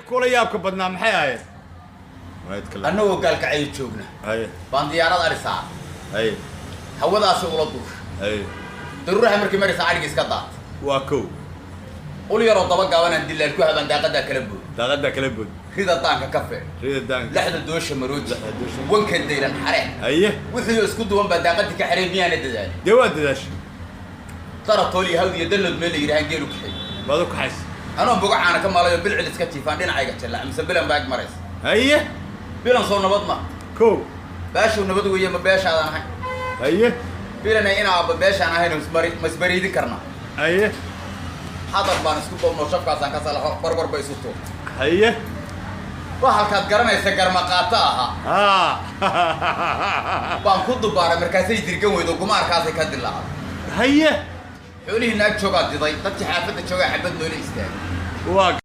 Kula yaabka badnaa maxay ahayd? Annagoo Gaalkacyo joogna baan diyaarad arisaa. Hawadaasi ula duusha. Daruuraha markii maraysa adhigi iska daata. Waa kow. Ul yaroo daba gaabanaan dilaal ku habaan daaqadaa kala bood. Daaqadaa kala bood. Rida daanka ka feedh. Rida daanka. Lexda doosha marooji. Lexda doosha. Wanka daylan xaree. Wixii isku duwan baa daaqadii ka xaree, miyaana dadaalin? Dee waa dadaasha. Daratool iyo hawd iyo danood meel la yidhahaan geelu kaxay. Baad u kaxaysa. Anoo bogacaana ka malayo bilcil iska jiifaan dhinacayga jallaac mise bilan baa ag maraysa. Bilan soo nabad ma? Kow. Baashow nabad weeye, ma beeshaadan ahayn? Bilanay ina aabba beeshaan ahayn ma isbariidin karnaa? Hadal baan isku bowno, shafkaasaan ka salaxo, barbar bay isu tuurtay. Waa halkaad garanaysa garmaqaato ahaa. Baan ku dubaaray, markaasay dirgan weydo, gumaarkaasay ka dilaacday. Xoolihii naag joogaa diday, dadkii xaafadda joogaa xabad noola istaagay. Waa.